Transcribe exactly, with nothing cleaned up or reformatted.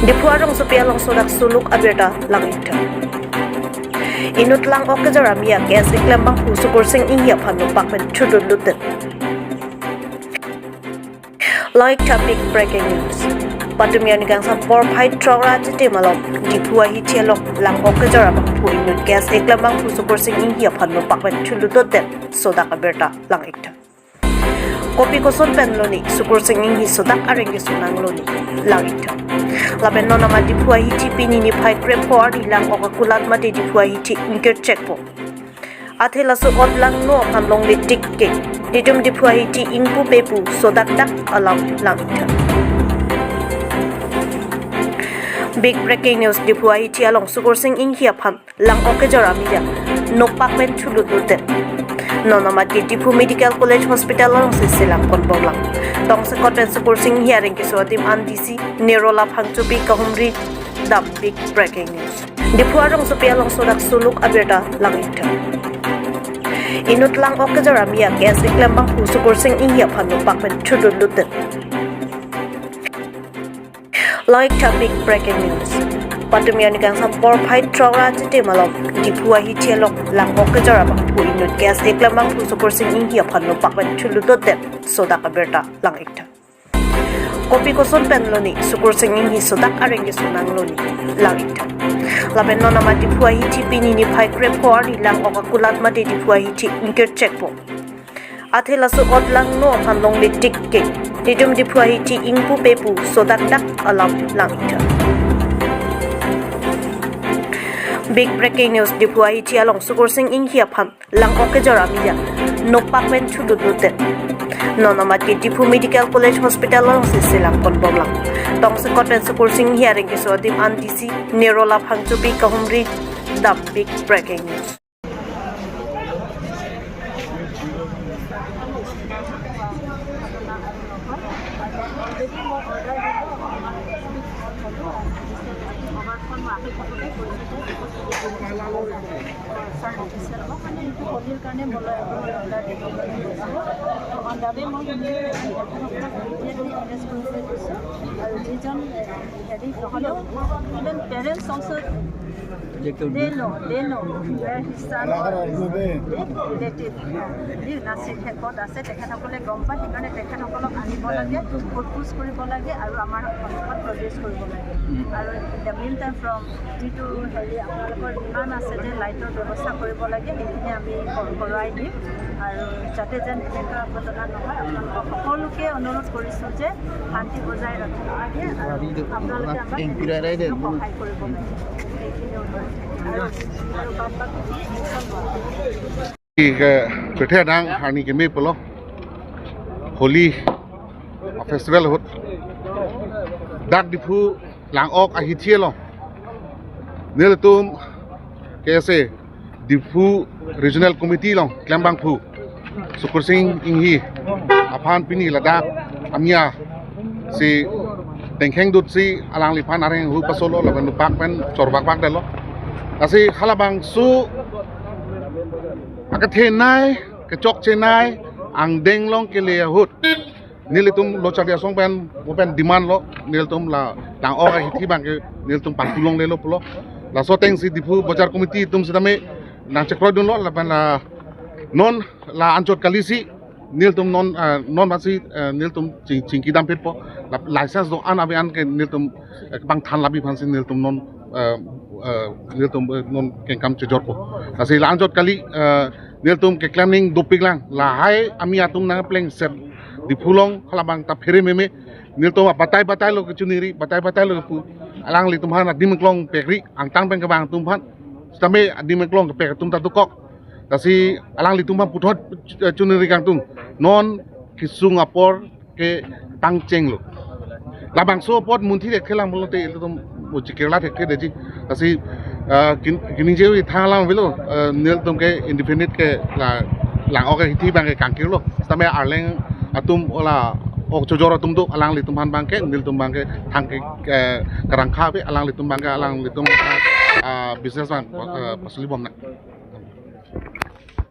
Diphu arongsopi along sodak suluk abirta lang-ik tha. Inut lang-ok kejor amia case keklem abangphu Sukursing Enghi aphan nokpak pen thudut lutdet. Lang-ik tha big breaking news. Patumi arni kangsam porphai throk ra achitim along Diphu ahithi along lang-ok kejor abangphu inut case keklem abangphu Sukursing Enghi aphan nokpak pen thudut lutdet sodak abirta lang-ik tha. Kopi koson pen lone Sukursing Enghi sodak areng keso nang lone lang-ik tha. Lapen non amat Diphu ahithi pini niphai krepho arni lang-ok akulat mate Diphu ahithi ingkirchekpo. Athe laso ot langno aphan longle tik ke, netum Diphu ahithi ingpu pepu sodak dak alam lang-ik tha. Big breaking news, Diphu ahithi along Sukursing Enghi aphan lang-ok kejor amia nokpak pen thudut lutdet. Non amat ke Diphu Medical College Hospital alongsi selam ponbomlang. Tongsekot pen Sukursing Enghi areng keso adim an D C Nirola Phangchopi kahumri dam big breaking news. Diphu arongsopi along sodak suluk abirta lang-ik tha. Inut lang-ok kejor amia case keklem abangphu Sukursing Enghi aphan nokpak pen thudut lutdet. Lang-ik tha big breaking news. Patumi arni kangsam porphai throk ra achitim along Diphu ahithi along lang-ok kejor abangphu inut case keklem abangphu Sukursing Enghi aphan nokpak pen thudut lutdet sodak abirta lang-ik tha. Kopi koson pen lone Sukursing Enghi sodak areng keso nang lone lang-ik tha. Lapen non amat Diphu ahithi pini niphai krepho arni lang-ok akulat mate Diphu ahithi ingkirchekpo. Athe laso ot langno aphan longle tik ke, netum Diphu ahithi ingpu pepu sodak dak alam lang-ik tha. Big breaking news, Diphu ahithi along Sukursing Enghi aphan lang-ok kejor amia nokpak pen thudut lutdet. Non amat ke Diphu Medical College Hospital alongsi selam ponbomlang. Tongsekot pen Sukursing Enghi areng keso adim an D C Nirola Phangchopi kahumri dam big breaking news. Sir, দিছে। মই মানে এইটো কলিৰ কাৰণে মই অৰ্ডাৰ দিব বিচাৰিছোঁ। On the ৱে মই ইমিডিয়েটলি এৰেষ্ট কৰি থৈ গৈছোঁ। আৰু যিজন, এ, হেৰি নহ'লেও, ইভেন পেৰেণ্টছ অলছ' দে ন', দে ন' ৱেৰ হিজ ছান ৰিলেটিভ, যি নাছিল, হেল্পত আছে, তেখেতসকলে গম পায়। সেইকাৰণে তেখেতসকলক আনিব লাগে, সোধ পোছ কৰিব লাগে আৰু আমাৰ সন্মুখত প্ৰডিউচ কৰিব লাগে। আৰু in the mean time from যিটো হেৰি আপোনালোকৰ ডিমাণ্ড আছে যে লাইটৰ ব্যৱস্থা কৰিব লাগে, সেইখিনি আমি ক-, কৰোৱাই দিম। আৰু যাতে যেন এনেকুৱা ঘটনা নহয়, আপোনালোকক সকলোকে অনুৰোধ কৰিছোঁ যে শান্তি বজাই ৰাখিব লাগে আৰু আপোনালোকে আমাক সহায় কৰিব লাগে। Ingkoi, eh, kethe adang arni keme pulo. Holi festival ahut dak Diphu lang-ok ahithi along nelitum K S A Diphu Regional Committee along klem abangphu Sukursing Enghi aphan pini ladak amia si tengkheng dut si alangliphan areng hu pasolo lapen nokpak pen chorbakbak detlo. Lasi halabangso akethenei, kechokchenei angdeng along kele ahut nelitum Lo Charli Asong pen, mo pen demand lo, nelitum la lang-ok ahithi abangke nelitum panthu longlelo pulo. Laso atengsi Diphu Bazar Committee atum sitame nangchekroidunlo, lapen la non la anchot kalisi nelitum non, eh, non masi, eh, nelitum ching, chingki damphitpo. La license do-an ave-an ke nelitum, eh, bang than labi aphansi nelitum non, eh, eh, nelitum, eh, non kengkam chejorpo. Lasi la anchot kali, eh, nelitum keklem ning dopiklang. Lahai amia atum nangplengset Diphu along halabang ta phere meme. Nelitum batai batai lo kechuniri, batai batai lo kepu. Alanglitum aphan adim klong pekri, angtan pen kevang atum aphan. Sitame adim klong kepek atum ta dokok. Lasi alanglitum aphan puthot, eh, chuniri kangtung. Non kesung apor ke pangchenglo. Labangso apot munthi thekthelang pulote ilitum mo chikirla thekthe detji. Lasi, ah, kin-, kiningje-i thang alam avelo, ah, nelitum ke indefinite ke la lang-ok ahithi abangke kangkirlo. Sitame Arleng atum ola ok chojor atum do, alanglitum aphan abangke, nelitum abangke thangke, eh, karangkha ave, alanglitum abangke, alanglitum, ah, business abang, ah, pasuli bomnang.